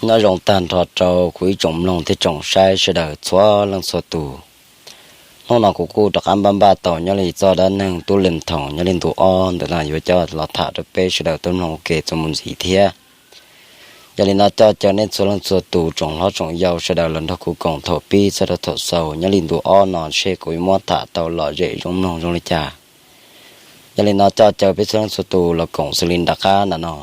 Nyob zoo tag nrho rau kuv ib tsoom mloog thiab tsoom saib sawv daws txhua leej txhua tus. Hnub no kuv kuj rov qab npaj npaj tau nyob li txoj dab neeg Tub Lis Thoos nyob li ntu ob ntawm no yuav coj los tham rau peb sawv daws tau mloog ua ke txuas mus ntxiv thiab. Yog li no coj caw nej txhua leej txhua tus tsoom hlob tsoom yau sawv daws los nrog kuv koom thaum pib txog rau thaum xaus nyob li ntu ob no seb kuv yuav muab tham tau lom zem zoo mloog zoo li cas. Yog li no coj caw peb txhua leej txhua tus los koom xws li nram qab ntawm no.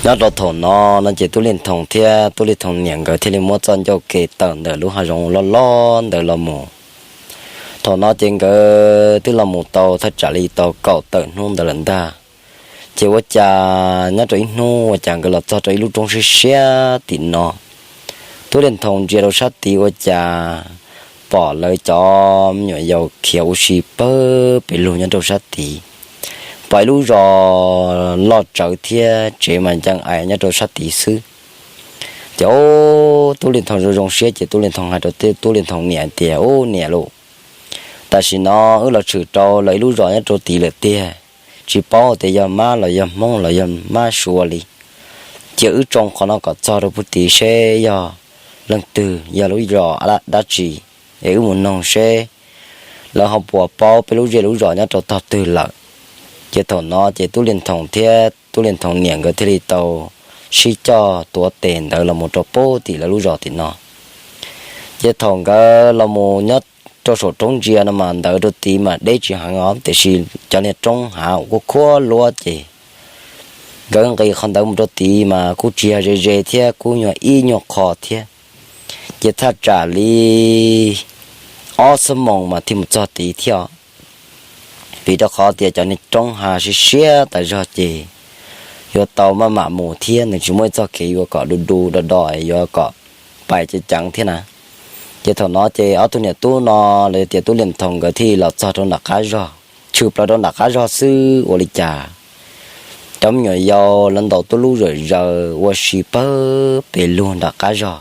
Nyob rau thaum no no ces Tub Lis Thoos thiab Tub Lis Thoos niam nkawd thiaj li muab txoj ncauj ke tawm ntawm lub hav zoov loj loj ntawd los mus. Thaum no ces nkawd twb los mus tau thaj tsam li tau kaum tawm hnub ntawd lawm ntag. Ces ua cas nyob rau ib hnub ua cas nkawd los txog rau ib lub roob siab siab tim no. Tub Lis Thoos ntsia rau sab tid ua cas pom lawv cov me nyuam yaus khiav ua si pawg pes lug nyob rau sab tid. Pom ib lub zos loj tsawv thiab tsev mas ncees ais nyob rau sab tid xwb. Ces Tub Lis Thoos zoo zoo siab ces Tub Lis Thoos hais rau Tub Lis Thoos niam tias, Ub niam lauj, tam sim no wb los tshwm rau lawv ib lub zos nyob rau tid lawm tiag. Tsis paub tias yog mab los yog hmoob los yog mab sua li. Cia wb tsoo qhov no kom txog rau puag tid seb yog leej twg, yog lub zos dab tsi, es wb mus noog seb lawv ho puas paub peb lub zej lub zos nyob rau tog twg lawm. Ces thaum no ces Tub Lis Thoos thiab Tub Lis Thoos niam nkawd thiaj li tau sib coj tuav tes ntawd los mus rau puag tim lawv lub zos tim no. Ces thaum nkawd los mus nyob rau saum roob ntsia no mas ntawd rau tid mas deb tsis heev os, tiam sis cov niag roob hav uas kuj khuab luab ces nkawd nqis qhov ntawd mus rau tid mas kuj tsis yog ze ze thiab, kuj nyuag ib nyuag qho thiab. Ces thaj tsam li ob xuab moos mas thiaj mus txog tid thiab. Vim rau qhov tias cov niag roob hav siab siab tas zog ces yuav tau maj mam mus thiab nws tsis muaj ib txoj kev yuav kom du du do do yuav kom pais ceev ceev thiab na. Ces thaum no ces ob tug niam tub no los yog tias Tub Lis Thoos nkawd thiaj los txog rau nram qab zog, tshwm plaws rau nram qab zog xwb ua li cas cov me nyuam yaus lawv ntaus tuj lub zawm zaws ua si pawg pes lug nram qab zog.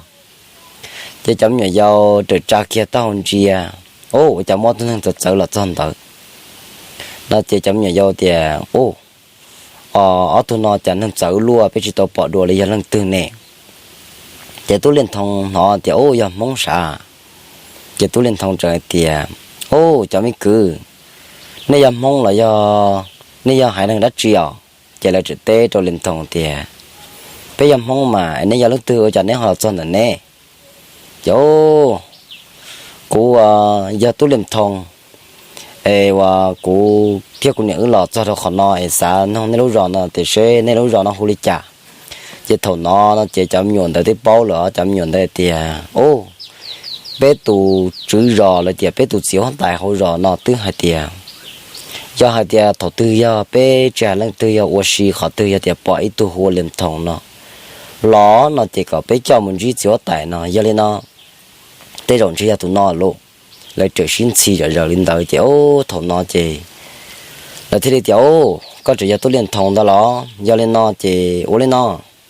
Ces cov me nyuam yaus raws tsa kiag taub hau ntsia, Ub, ua cas muaj ob tug neeg txawv txawv los txog ntawd no. Ces cov me nyuam yaus tias, Ub, ob tug no cas neeg txawv luaj, peb tsis tau pom dua li, yog leej twg ne? Ces Tub Lis Thoos hnov tias, Ub, yog Hmoob sav. Ces Tub Lis Thoos txawm hais tias, Ub, cov me kwv, nej yog Hmoob los yog nej yog haiv neeg dab tsi os? Ces lawv txawm teb rau Lis Thoos tias, Peb yog Hmoob mas, nej yog leej twg ua cas neb ho los txog ntawm ne? Ces, Kuv yog Tub Lis Thoos, es uas kuv thiab kuv niam wb los txog rau qhov no es xav noog nej lub zos no tias seb nej lub zos no hu li cas. Ces thaum no no ces cov me nyuam ntawd twb paub lawm, cov me nyuam ntawd tias, Ub, peb tus tswv zos los tias peb tus txiv huab tais hauv zos no twb hais tias, yog hais tias thaum twg yog peb tsis hais leej twg yog ua si qhov twg yog tias pom ib tug hu ua Lis Thoos no los no ces kom peb coj mus ntsib txiv huab tais no. Yog li no, tej zaum ntshe yog tus no lauj. Lawv txawm sib ntxhi zom zaws li ntawd ces, Ub, thaum no ces lawv thiaj li tias, Ub, koj tseem yog Tub Lis Thoos ntag los? Yog li no ces ua li no,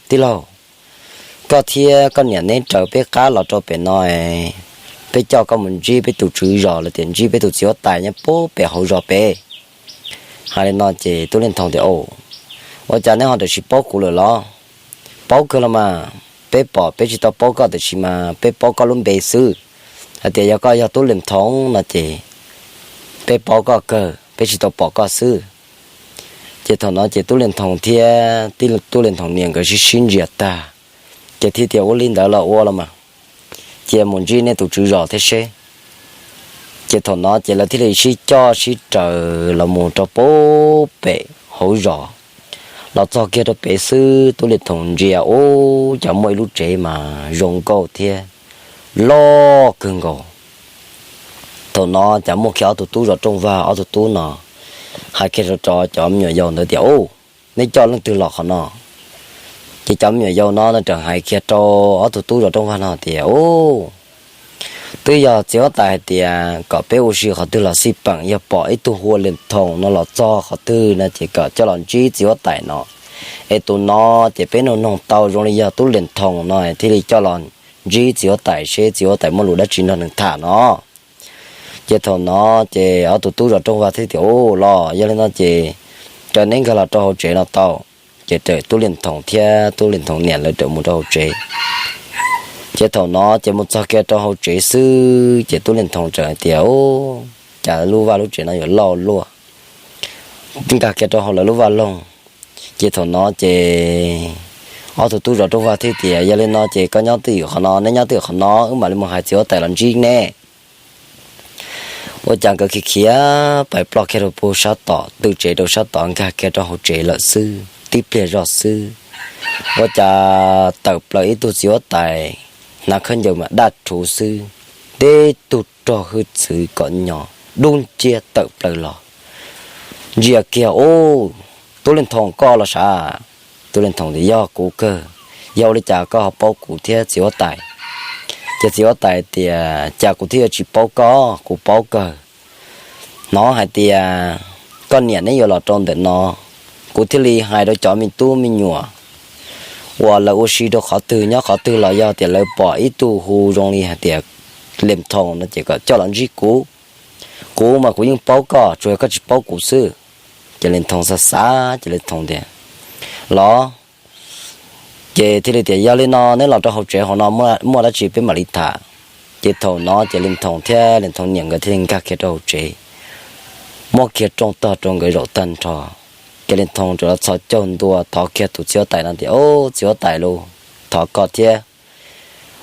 tij laug, koj thiab koj niam neb raws peb qab los rau pem no, peb coj koj mus ntsib peb tus tswv zos los tias ntsib peb tus txiv huab tais nyob puag pem hauv zos pem. Hais li no ces Tub Lis Thoos tias, Ub, ua cas neb ho tam sim paub kuv lawm los? Paub kawg los mas, peb pom peb tsis tau paub koj tiam sis mas peb paub koj lub npe xwb. Hais tias yog koj yog Tub Lis Thoos no ces peb paub koj kawg, peb tsis tau pom koj xwb. Ces thaum no ces Tub Lis Thoos thiab Tub Lis Thoos niam nkawd sib sib ntsia tag, ces thiaj tias, Ua li ntawd los ua los mas, cia mus ntsib nej tus tswv zos thiab seb. Ces thaum no ces lawv thiaj li sib coj sib raws los mus rau puag pem hauv zos. Los txog kiag rau pem xwb Tub Lis Thoos ntsia ub cas muaj ib lub tsev mas zoo nkauj thiab loj kawg nkaus. Thaum no cas muaj kiag ob tug tub zov rooj vag, ob tug tub no hais kiag rau cov me nyuam yaus ntawd tias, Ub, neb coj leej twg los qhov no? Ces cov me nyuam yaus no no tseem hais kiag rau ob tug tub zov rooj vag no tias, Ub, twb yog txiv huab tais hais tias kom peb ua si qhov twg los xij peem, yog pom ib tug hu ua Lis Thoos no los txog qhov twg no ces kom coj los ntsib txiv huab tais no. Es tus no ces peb nug noog tau zoo li yog Tub Lis Thoo no thiaj li coj los ntsib txiv huab tais seb txiv huab tais muaj lus dab tsi nrog nws tham no. Ces thaum no ces ob tug tub zov rooj vag thiaj tias, Ua los yog li no ces raws neb nkag los rau hauv tsev no tau. Ces raws Tub Lis Thoo thiab Tub Lis Thoo niam lawv raws mus rau hauv tsev. Ces thaum no ces mus txog kiag rau hauv tsev xwb ces Tub Lis Thoo raws hais tias, Ua cas lub vaj lub tsev no yuav loj luaj, nkag kiag rau hauv lawv lub vaj loog. Ces thaum no ces ob tug tub zov rooj vag thiaj tias, Yog li no ces koj nyob twj ywm qhov no, neb nyob twj ywm qhov no, wb mam li mus hais txiv huab tais los ntsib neb. Ua cas nkawd khiav khiav pais ploj kiag rau puag sab tom tw tsev rau sab tod nkag kiag rau hauv tsev lawm xwb, tib pliag zog xwb ua cas tawm plaws ib tug txiv huab tais hnav khaub ncaws mas daj rhuv xwb, tib tug rog hwj txwv kom nyo dub nciab tawm plaws los. Ntsia kiag, Ub, Tub Lis Thoo koj los sav? Tub Lis Thoo tias, Yog kuv kawg. Yog ua li cas koj ho paub kuv thiab txiv huab tais? Ces txiv huab tais tias, Cas kuv thiaj yuav tsis paub koj, kuv paub kawg. Hnov hais tias koj niam neb yuav los rau ntawm no, kuv thiaj li hais rau cov me tub me nyuam uas lawv ua si rau qhov twg nyob qhov twg los yog tias lawv pom ib tug hu zoo li hais tias Lis Thoo no ces kom coj los ntsib kuv. Kuv mas kuv yeej paub koj, tsuas yog koj tsis paub kuv xwb. Ces Lis Thoo xav xav ces Lis Thoo tias, Los, ces thiaj li tias, Yog li no neb los rau hauv tsev hauv no, muaj dab tsi peb mam li tham. Ces thaum no ces Lis Thoo thiab Lis Thoo niam nkawd thiaj li nkag kiag rau hauv tsev, muab kiag rooj tog rau nkawd zaum tag nrho. Ces Lis Thoo rov los txhos caug ntua thov kiag tus txiv huab tais no tias, Ub, txiv huab tais lauj, thov koj thiab,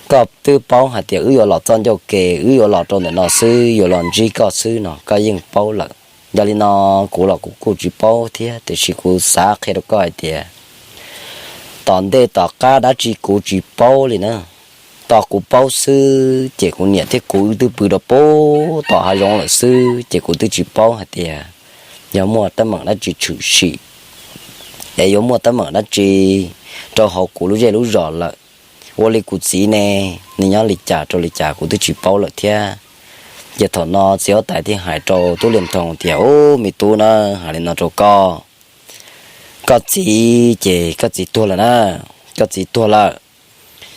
koj twb paub hais tias wb yuav los txoj ncauj ke, wb yuav los rau ntawm no xwb, yuav los ntsib koj xwb no koj yeej paub lawm. Yog li no kuv los kuv kuj tsis paub thiab, tiam sis kuv xav qhia rau koj hais tias tom ntej tom qab dab tsi kuv tsis paub li na. Tos kuv paub xwb ces kuv niam thiab kuv wb twb pw rau puag tom hav zoov lawm xwb ces kuv twb tsis paub hais tias yog muaj teeb meem dab tsi tshwm sim es yuav muaj teeb meem dab tsi rau hauv kuv lub zej lub zos lawm. Ua li kuv txiv ne, nws nyob li cas rau li cas kuv twb tsis paub lawm thiab. Ces thaum no txiv huab tais thiaj hais rau Tub Lis Thoo tias, Ub, me tub na, hais li no rau koj, koj txiv ces koj txiv tuag lawm na, koj txiv tuag lawm.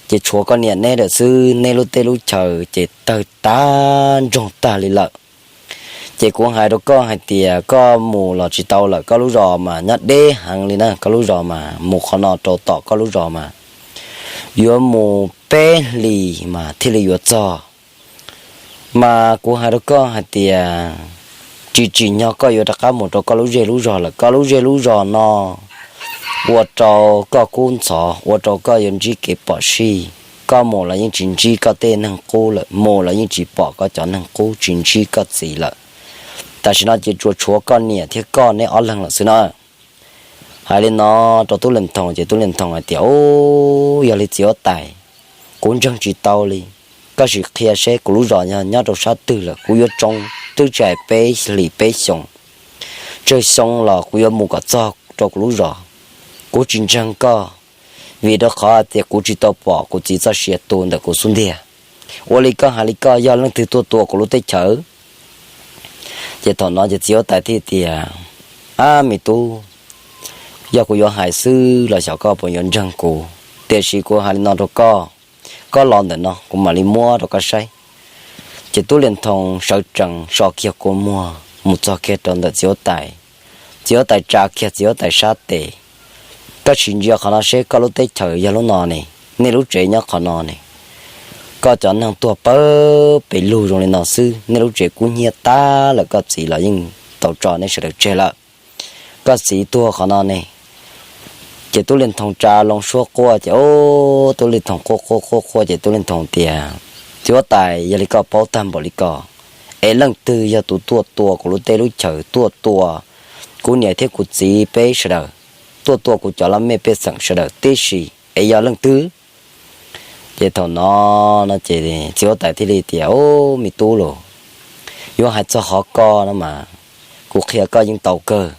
Ces tshuav koj niam neb lawm xwb, neb lub teb lub chaw ces tawg tag ntsoog tag li lawm. Ces kuv hais rau koj hais tias koj mus los tsis tau lawm, koj lub zos mas nyob deb heev li na, koj lub zos mas mus qhov no rau tom koj lub zos mas yuav mus peb hlis mas thiaj li yuav txog. Mas kuv hais rau koj hais tias tsis tsim nyog koj yuav rov qab mus rau koj lub zej lub zos lawm, koj lub zej lub zos no ua rau koj kub ntxhov, ua rau koj yuav ntsib kev phom sij. Koj mus los yeej tsis ntsib koj tej neeg qub lawm, mus los yeej tsis pom koj cov neeg qub, tsis ntsib koj txiv lawm. Tam sim no ces tsuas tshuav koj niam thiab koj neb ob leeg lawm xwb na. Hais li no rau Tub Lis Thoo ces Tub Lis Thoo hais tias, Ub, yog li txiv huab tais, kuv ntseeg tsis tau li. Koj sim qhia seb kuv lub zos yog nyob rau sab twg lawm, kuv yuav tsoo twb tsis hais peb hlis peb xyoo, tsawg xyoo los kuv yuav mus kom txog rau kuv lub zos. Kuv tsis ntseeg koj, vim rau qhov tias kuv tsis tau pom kuv txiv txoj sia tu ntawm kuv xub ntiag. Ua li koj hais li koj, yog leej twg tuaj tua kuv lub teb chaws? Ces thaum no ces txiv huab tais thiaj tias, Ab me tub, yog kuv yuav hais xwb los xyov koj puas yuav ntseeg kuv, tiam sis kuv hais li no rau koj, koj los ntawm no kuv mam li muab rau koj saib. Ces Tub Lis Thoo sawv tsees so kiag kua muag mus txog kiag rau ntawm txiv huab tais. Txiv huab tais tsa kiag txiv huab tais sab tes, Koj sim ntsia qhov no seb, koj lub teb chaws yog lub no ne, nej lub tsev nyob qhov no ne. Koj cov neeg tuag pawg pes lug zoo li no xwb, nej lub tsev kub hnyiab tag lawm, koj txiv los yeej tau tso nej sawv daws tseg lawm. Koj txiv tuag qhov no ne. Ces Tub Lis Thoo tsa loo suab quaj ces, o, Tub Lis Thoo quaj quaj quaj quaj ces Tub Lis Thoo tias, Txiv huab tais, yog li koj paub tag npaum li ko, es leej twg yog tus tuaj tua kuv lub teb lub chaws, tuaj tua kuv niam thiab kuv txiv peb sawv daws, tuaj tua kuv cov laj mej pej xeem sawv daws tib si, es yog leej twg? Ces thaum no no ces txiv huab tais thiaj li tias, O, me tub los, yuav hais txog qhov koj no mas kuv qhia koj yeej tau kawg,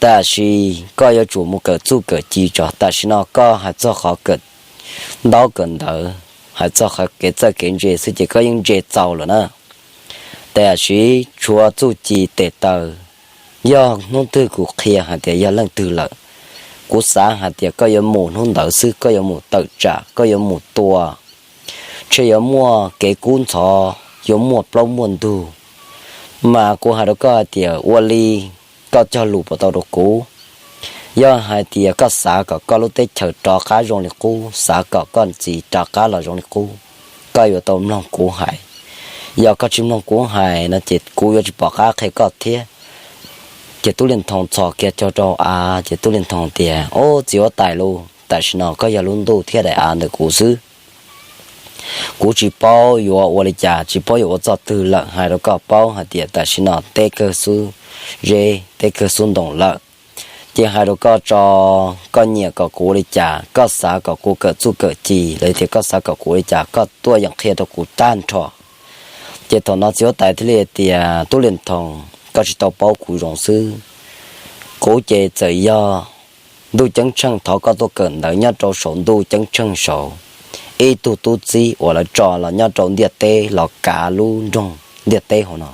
tab sis koj yuav tsum mus kawm txuj kawm ci tso. Tam sim no koj hais txog qhov kawm ntaub kawm ntawv, hais txog qhov kev txawj kev ntse xwb ces koj yeej ntse txaus lawm na. Tab sis tshuav txuj ci tes taw, yog hnub twg kuv qhia hais tias yog leej twg lawm, Kuv xav hais tias koj yuav mus hnub ntawd xwb, koj yuav mus tawm tsam, koj yuav mus tua, ntshe yuav muaj kev kub ntxhov, yuav muaj plaub muaj ntug. Mas kuv hais rau koj hais tias ua li koj cog lus puas tau rau kuv. Yog hais tias koj xav kom koj lub teb chaws rov qab zoo li qub, xav kom koj txiv rov qab los zoo li qub, koj yuav tau mloog kuv hais. Yog koj tsis mloog kuv hais no ces kuv yuav tsis pom qab qhia koj thiab. Ces Tub Lis Thoo txhos kiag cog rau av, ces Tub Lis Thoo tias, Ub, txiv huab tais lauj, tam sim no koj yog lub ntuj thiab daim av ntawm kuv xwb. Kuv tsis paub yuav ua li cas, tsis paub yuav ua txoj twg lawm. Hais rau koj paub hais tias tam sim no teb kawg xub zeb, teb kawg xub ntoo lawm. Ces hais rau koj tso, koj nyiam kom kuv ua li cas, koj xav kom kuv kawm txuj kawm ci los tias koj xav kom kuv ua li cas, koj tuaj yeem qhia rau kuv tag nrho. Ces thaum no txiv huab tais thiaj li tias, Tub Lis Thoo, koj tsis tau paub kuv zoo xwb. Kuv ces txawm yog ntuj ceeb tsheej, thov koj tuaj kawm ntawv nyob rau saum ntuj ceeb tsheej saud, ib tug tub txib uas lawv tso los nyob rau ntiaj teb los kav lub nroog ntiaj teb hauv no.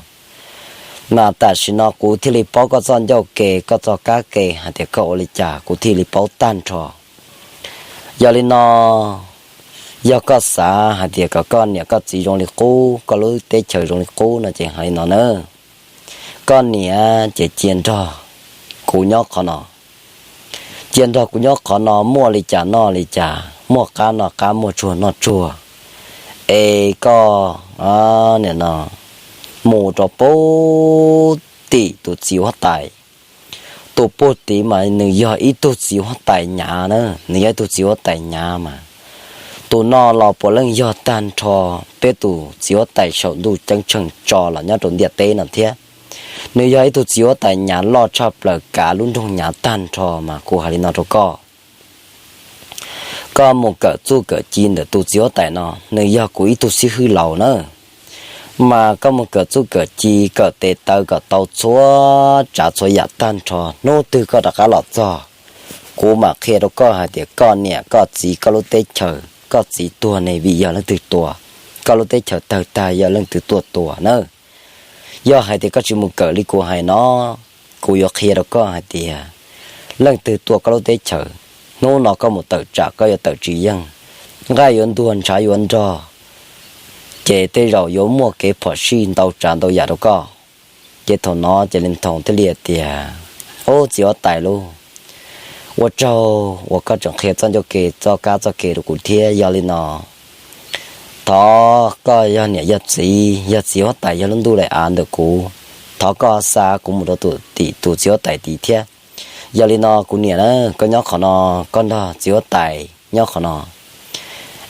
Mas tam sim no kuv thiaj li paub koj txoj ncauj ke, koj txoj kab ke hais tias koj ua li cas, kuv thiaj li paub tag nrho. Yog li no, yog koj xav hais tias kom koj niam koj txiv zoo li qub, koj lub teb chaws zoo li qub no ces hais li no na. Koj niam ces cia nrog kuv nyob qhov no. Cia nrog kuv nyob qhov no, muaj li cas noj li cas, muaj qab noj qab, muaj tsuag noj tsuag. Es koj, nim no, mus rau puag tim tus txiv huab tais. Tus puag tim mas nws yog ib tug txiv huab tais nyav na, nws yog ib tug txiv huab tais nyav mas. Tus no los puav leej yog tag nrho peb tus txiv huab tais saum ntuj ceeb tsheej tso los nyob rau ntiaj teb no thiab. Nws yog ib tug txiv huab tais nyav loj tshaj plaws kav lub nroog nyav tag nrho mas kuv hais li no rau koj. Koj mus kawm txuj kawm ci ntawm tus txiv huab tais no, nws yog kuv ib tug xib hwb laus na. Mas koj mus kawm txuj kawm ci, kawm tes taw kom tau txhua tsav txhua yam tag nrho, hnub twg koj rov qab los txog, kuv mam qhia rau koj hais tias koj niam koj txiv, koj lub teb chaws, koj txiv tuag ne vim yog leej twg tua, koj lub teb chaws tawg tag yog leej twg tuaj tua na. Yog hais tias koj tsis mus kawm li kuv hais no, kuv yuav qhia rau koj hais tias leej twg tua koj lub teb chaws, hnub no koj mus tawm tsam koj yuav tawm tsis yeej, nqaij yuav ntuag ntshav yuav nrog, ces tej zaum yuav muaj kev phom sij ntau tsav ntau yam rau koj. Ces thaum no ces Lis Thoo thiaj li hais tias, Ub, txiv huab tais lauj, ua tsaug uas koj tseem qhia txoj ncauj ke txoj kab txoj ke rau kuv thiab. Yog li no, thov koj yog niam yog txiv, yog txiv huab tais yog lub ntuj daim av ntawm kuv, thov koj xa kuv mus rau tim tus txiv huab tais tid thiab. Yog li no kuv niam na, koj nyob qhov no, koj nrog txiv huab tais nyob qhov no,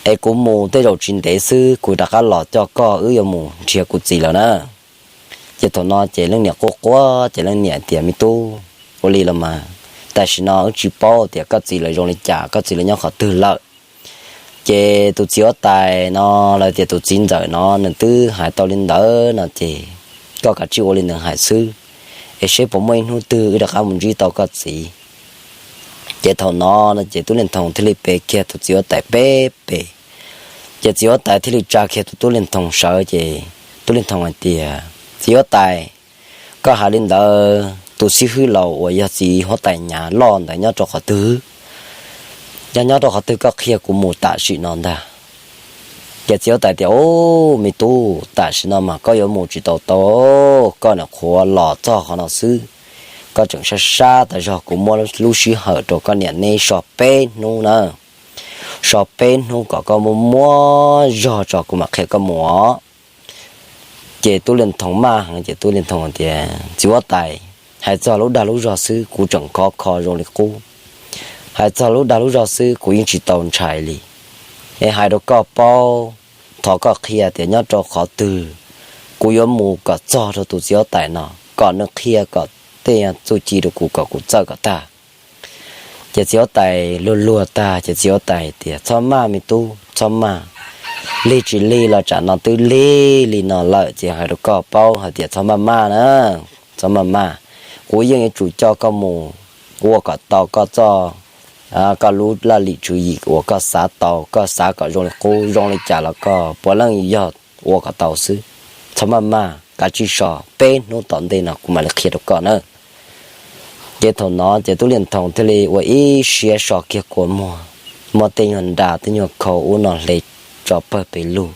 es kuv mus tej zaum tsis ntev xwb kuv rov qab los coj koj, wb yuav mus nrhiav kuv txiv lawm na. Ces thaum no ces leej niam quaj quaj, ces leej niam tias, Me tub, ua li los mas tam sim no wb tsis paub tias koj txiv lawv zoo li cas, koj txiv lawv nyob qhov twg lawm. Ces tus txiv huab tais no los tias tus txiv ntxawm no nws twb hais tau li ntawd no ces koj kav tsij ua li nws hais xwb, es seb puas muaj ib hnub twg wb rov qab mus ntsib tau koj txiv. Ces thaum no no ces Tub Lis Thoo thiaj li pe kiag tus txiv huab tais peb pes. Ces txiv huab tais thiaj li tsa kiag tus Tub Lis Thoo sawv, ces Tub Lis Thoo hais tias, Txiv huab tais, koj hais li ntawd tus xib hwb laus uas yog txiv huab tais nyav loj ntawd nyob rau qhov twg? Yog nyob rau qhov twg koj qhia kuv mus tam sim no ntag. Ces txiv huab tais tias, Ub, me tub, tam sim no mas koj yuav mus tsis tau tau, koj nyuam qhuav los txog qhov no xwb. Koj tseem sab sab tas zog, kuv muab lub sij hawm rau koj niam neb so peb hnub na. So peb hnub kom koj muab muab zog tso kuv mam qhia koj mus os. Ces Tub Lis Thoo maj heev, ces Tub Lis Thoo tias, Txiv huab tais, hais txog lub dag lub zog xwb kuv tseem khov kho zoo li qub. Hais txog lub dag lub zog xwb kuv yeej tsis tau ntshai li. Es hais rau koj paub, thov koj qhia tias nyob rau qhov twg kuv yuav mus kom txog rau tus txiv huab tais no, kom nws qhia kom tej txuj ci rau kuv kom kuv txawj kom tag. Ces txiv huab tais luag luag tag, ces txiv huab tais tias, Txhob maj me tub, txhob maj. Lig tsis lig los tsam no twb lig li no lawm, ces hais rau koj paub hais tias txhob maj maj na, txhob maj maj. Kuv yeej yuav tsum coj koj mus ua kom tau koj txoj, koj lub laj lim tswv yim uas koj xav tau, koj xav kom zoo li qub zoo li cas los koj puav leej yog ua kom tau xwb. Txhob maj maj, kav tsij so, peb hnub tom ntej no kuv mam li qhia rau koj na. Ces thaum no ces Tub Lis Thoo thiaj li ua ib siab so kiag kua muag, muab tej nyuag nra tej nyuag khau ub no hle tso pawg pes lug.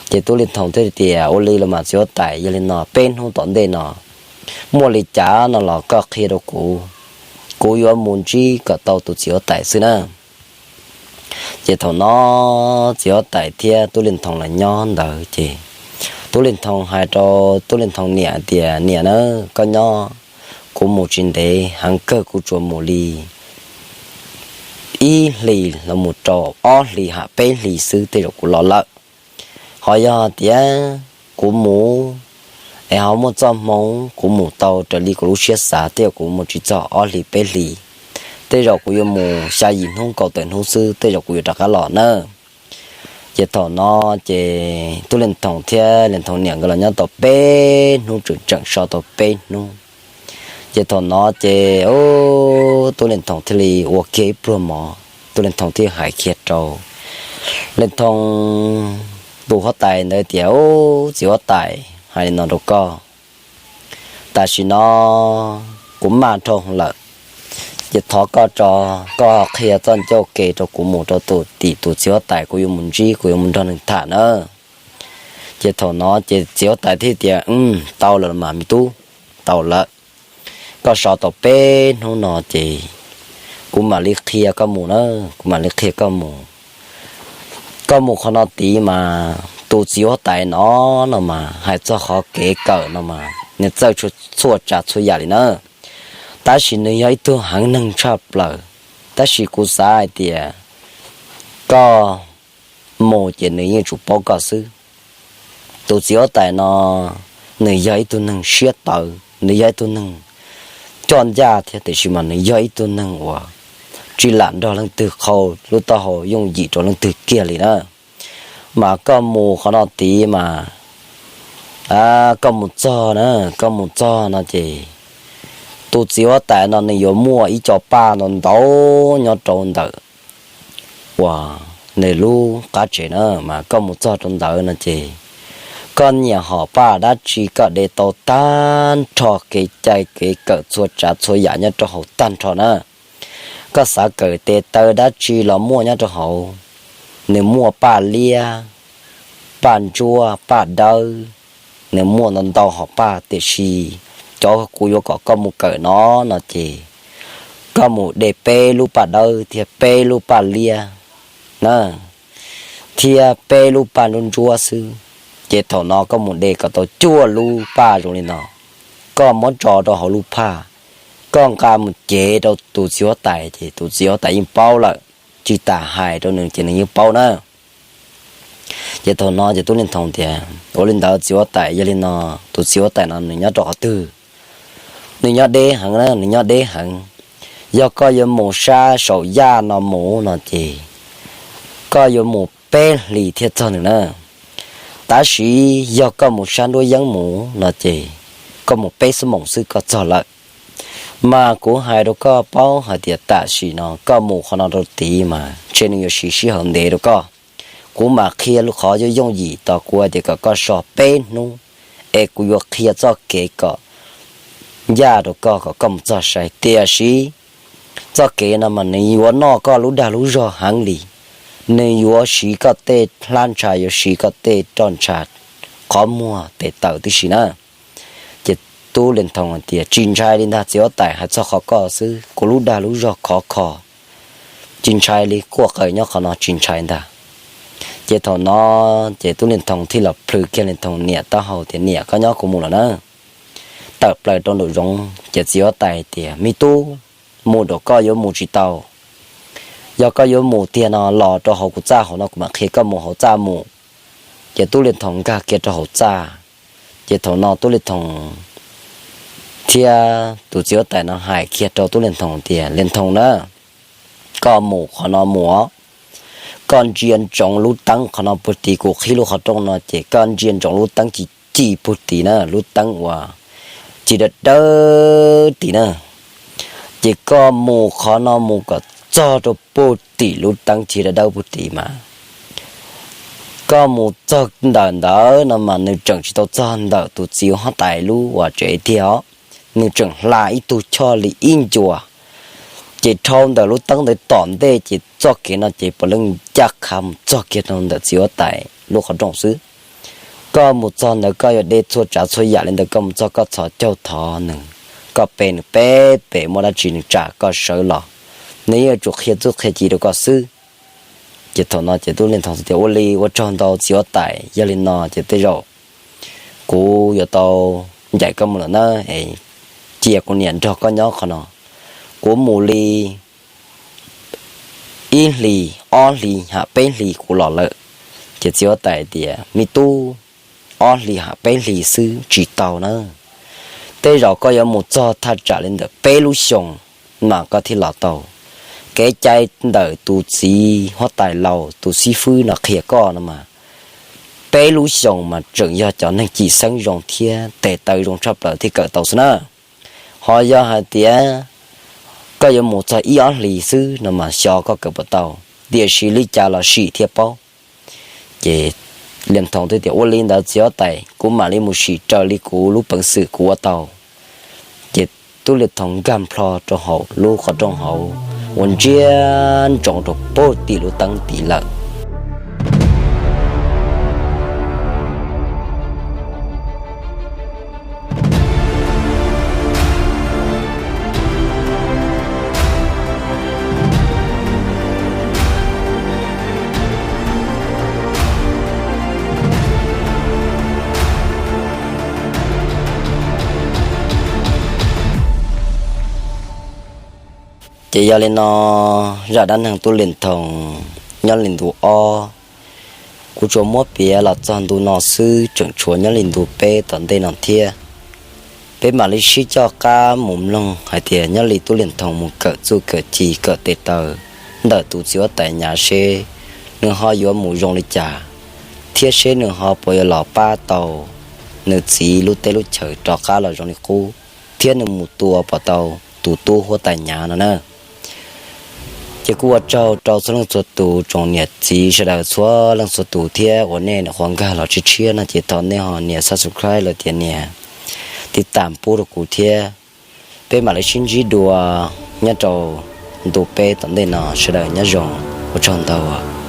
Ces Tub Lis Thoo thiaj tias, Ua li los mas txiv huab tais, yog li no peb hnub tom ntej no muaj li cas no los koj qhia rau kuv, kuv yuav mus ntsib kom tau tus txiv huab tais xwb na. Ces thaum no txiv huab tais thiab Tub Lis Thoo los nyob ntawd ces Tub Lis Thoo hais rau Tub Lis Thoo niam tias, Niam na, koj nyob, kuv mus tsis ntev heev kawg, kuv tsuas mus li ib hlis los mus rau ob hlis ham peb hlis xwb tej zaum kuv los lawm. Ho yog tias kuv mus es ho muaj txoj hmoo kuv mus tau raws li kuv lub siab xav, tej zaum kuv mus tsis txog ob hlis peb hlis, tej zaum kuv yuav mus xya yim hnub kaum tawm hnub xwb tej zaum kuv yuav rov qab los na. Ces thaum no ces Tub Lis Thoo thiab Lis Thoo niam nkawd los nyob tau peb hnub, tseem tseem so tau peb hnub. Ces thaum no ces Tub Lis Thoo thiaj li ua kiag ib pluag mov, Tub Lis Thoo thiaj hais kiag rau Lis Thoo tus huab tais ntawd tias, Ub, txiv huab tais, hais li no rau koj, tam sim no kuv maj dhau lawm, ces thov koj tso, koj qhia txoj ncauj ke rau kuv mus rau tus tim tus txiv huab tais kuv yuav mus ntsib, kuv yuav mus nrog nws tham na. Ces thaum no ces txiv huab tais thiaj tias, Tau lawm mas me tub, tau lawm. Koj so tau peb hnub no ces kuv mam li qhia koj mus na, kuv mam li qhia koj mus. Koj mus qhov no tid mas tus txiv huab tais no, no mas hais txog qhov kev kawm no mas nws txawj txhua tsav txhua yam li na. Tab sis nws yog ib tug heev neeg tshaj plaws, tab sis kuv xav hais tias koj mus ces nws yeej tsum paub koj xwb. Tus txiv huab tais no nws yog ib tug neeg siab tawv, nws yog ib tug neeg coj ncaj thiab, tiam sis mas nws yog ib tug neeg uas tsis lam nrog leej twg qhau lub taub hau yooj yim rau leej twg kiag li na. Mas koj mus qhov no tid mas koj mus txog na, koj mus txog no ces tus txiv huab tais no nws yuav muaj ib co paj ntau ntau nyob rau ntawm uas nws lub qab tsev na. Mas koj mus txog rau ntawd no ces koj nyiam hom paj dab tsi koj de tau tag nrho, kev cai kev kawm txhua tsav txhua yam nyob rau hauv tag nrho na. Koj xav kawm tes taw dab tsi los muaj nyob rau hauv. Nws muaj paj liab, paj ntsuab, paj dawb, nws muaj ntau ntau hom paj, tiam sis cov kuv yuav kom koj mus kawm no, no ces koj mus de peb lub paj dawb thiab peb lub paj liab na, thiab peb lub paj ntsuab ntsuab xwb. Ces thaum no koj mus de kom tau cuaj lub paj zoo li no, koj muab tso rau hauv lub phaj, koj nqa mus cev rau tus txiv huab tais, ces tus txiv huab tais yeej paub lawm, tsis tas hais rau nws ces nws yeej paub na. Ces thaum no ces Tub Lis Thoo tias, Ua li ntawd txiv huab tais, yog li no tus txiv huab tais no nws nyob rau qhov twg? Nws nyob deb heev na, nws nyob deb heev. Yog koj yuav mus sab saum yaj no mus no ces koj yuav mus peb hlis thiaj txog nws na. Tab sis yog koj mus sab nruab yeeb mus no ces koj mus peb xuab moos xwb koj txog lawm. Mas kuv hais rau koj paub hais tias tam sim no koj mus qhov no rau tid mas ntshe nws yuav siv sij hawm ntev rau koj. Kuv mam qhia lub qhov yooj yooj yim tos kuv hais tias kom koj so peb hnub, es kuv yuav qhia txoj kev kom ncaj rau koj kom koj mus txog sai. Tiam sis txoj kev no mas nws yuav noj koj lub dag lub zog heev li, nws yuav siv koj tej hlab ntsha, yuav siv koj tej roj ntsha, qhov muag tes taw tib si na. Ces Tub Lis Thoo hais tias, Tsis ntshai li ntag txiv huab tais, hais txog qhov koj xwb kuv lub dag lub zog khov kho, tsis ntshai li, quaj qw nyob qhov no tsis ntshai ntag. Ces thaum no ces Tub Lis Thoo thiaj los plhws kiag Lis Thoo niam taub hau tias, Niam, koj nyob, kuv mus lawm na. Tawm plaws rau nraum zoov ces txiv huab tais hais tias, Me tub, mus rau koj yuav mus tsis tau. Yog koj yuav mus tiag no los rau hauv kuv txaj hauv no kuv mam qhia koj mus hauv txaj mus. Ces Tub Lis Thoo nkag kiag rau hauv txaj. Ces thaum no Tub Lis Thoo thiab tus txiv huab tais no hais kiag rau Tub Lis Thoo tias, Lis Thoo na, koj mus qhov no mus os, koj ntsia ntsoov lub teeb qhov no puag tid, kuv qhib lub qhov rooj no ces koj ntsia ntsoov lub teeb ci ci puag tid na, lub teeb uas ci dawb dawb tid na. Ces koj mus qhov no mus kom txog rau puag tim lub teeb ci dawb dawb puag tid mas koj mus txog ntawm ntawd no mas nws tseem tsis tau txog ntawm tus txiv huab tais lub uas tsev tiag os. nws tseem hla ib tug choj li ib ncua. Ces dhau ntawm lub teeb ntawd tom ntej ces txoj kev no ces puav leej ncaj qha mus txog kiag rau ntawm txiv huab tais lub qhov rooj xwb. Koj mus txog ntawd koj yuav de txhua tsav txhua yam li ntawd, koj mus txog koj txhos caug thov nws, koj pe nws peb pem muaj dab tsi nws tsa koj sawv los, nws yeej yuav tsum qhia txuj qhia ci rau koj xwb. Ces thaum no ces tub Lis Thoos tias, Ua li, ua tsaug ntau txiv huab tais, yog li no ces tej zaum kuv yuav tau ncaim koj mus lawm na, cia kuv niam nrog koj nyob qhov no, kuv mus li ib hlis ob hlis ham peb hlis kuv los lawm. Ces txiv huab tais tias, Me tub, ob hlis ham peb hlis xwb tsis tau na, tej zaum koj yuav mus txog thaj tsam li ntawm peb lub xyoos mas koj thiaj los tau. Kev cai ntawm tus txiv huab tais laus tus xib fwb no qhia koj no mas, peb lub xyoos mas tseem yog cov neeg cim xeeb zoo thiab tes taw zoo tshaj plaws thiaj kawm tau xwb na. Ho yog hais tias koj yuav mus txog ib ob hlis xwb no mas xyov koj kawm puas tau, tiam sis li cas los sim thiaj paub. Ces Lis Thoos thiaj tias, Ua li ntawd txiv huab tais, kuv mam li mus sim raws li kuv lub peev xwm kuv ua tau. Ces tub Lis Thoos nkag nplho rau hauv lub qhov rooj hauv, ua ntsiab ntsoov rau puag tim lub teeb tid lawm. Ces yog li no, zaj dab neeg tub Lis Thoos nyob li ntu ob, kuv tsuas muab piav los txog ntu no xwb, tseem tshuav nyob li ntu peb tom ntej no thiab. Peb mam li sib coj qab mus mloog hais tias nyob li tub Lis Thoos mus kawm txuj kawm ci kawm tes taw ntawm tus txiv huab tais Nyav seb nws ho yuav mus zoo li cas, thiab seb nws ho puas yuav los pab tau nws txiv lub teb lub chaws rov qab los zoo li qub, thiab nws mus tua puas tau tus tub huab tais Nyav no na. Ces kuj ua tsaug rau txhua leej txhua tus tsoom niam txiv sawv daws txhua leej txhua tus thiab uas nej nyuam qhuav nkag los tshiab tshiab no ces thov nej ho nias subscribe los tias nias tiv tam pub rau kuv thiab. Peb mam li sib ntsib dua nyob rau ntu peb tom ntej no, sawv daws nyob zoo, ua tsaug ntau.